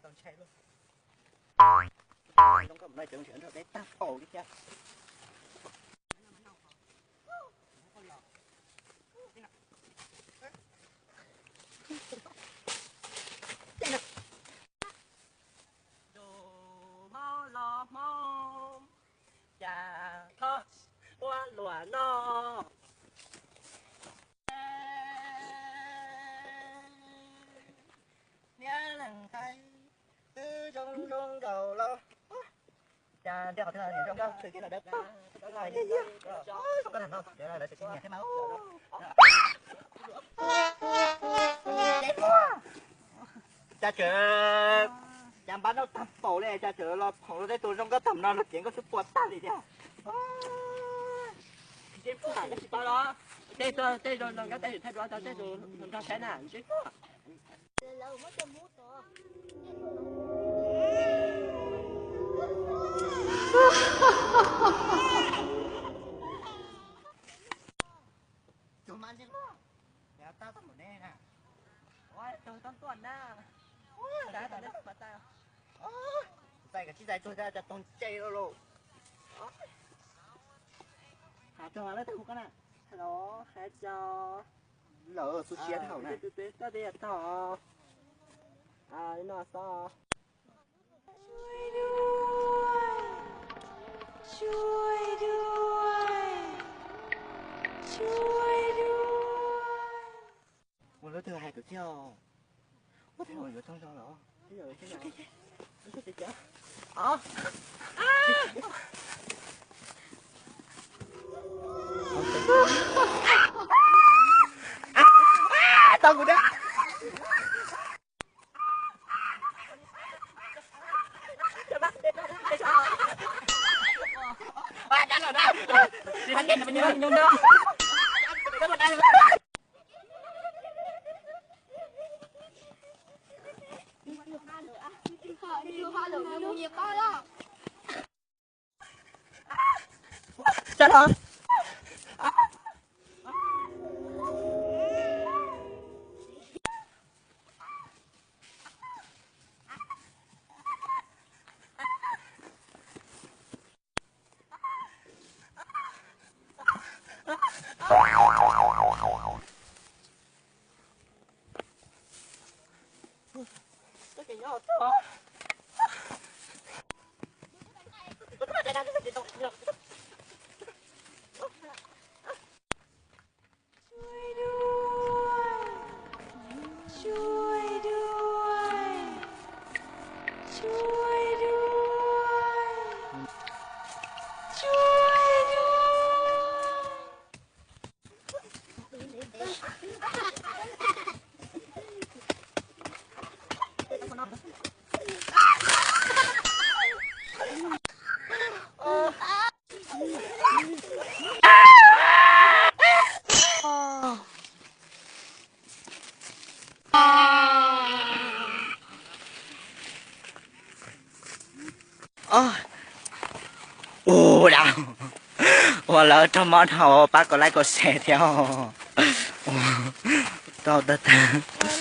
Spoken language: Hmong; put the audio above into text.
Tau ntshai lawm. Zoo nkauj no cov nrhiav nrog deb tag npaum li thiab. Tus hmoob los hmoob, cas txhob ua luam no. Niag leej thaij twb zoo zoo nkaus los, cas ntiag qhov twg niam zoo nkauj, twb kiag los dawb paug. Zoo nkauj tham no, lawv tseem nyiam thiab mas. Cas tseem, cas npab noj tag npaum li, cas tseem los phoom rau tej tus zoo nkauj tham no los cev nkauj xwb puas tag li thiab. Tej zoo nkauj tej thaij duab rau tej tus nrog saib na. Tus mas ntse luaj, yog tau tau npaum ne na. Ua tug tau tuaj na. Ua tau tau ne mas tau. Txais kav tsij txais tug tau cov toog ntse lauj lauj. Has tug lawv tau hu koj na. Hello, hais cas lawv xu siab thaum na. Koj tias thaum no xo. Ua lub twg hais kwv tij, ua twg yuav tau zog los. Tau kuv da. Ua, ua lawv raug mob dhau, pab kom like kom share thiab. Raug tag tag.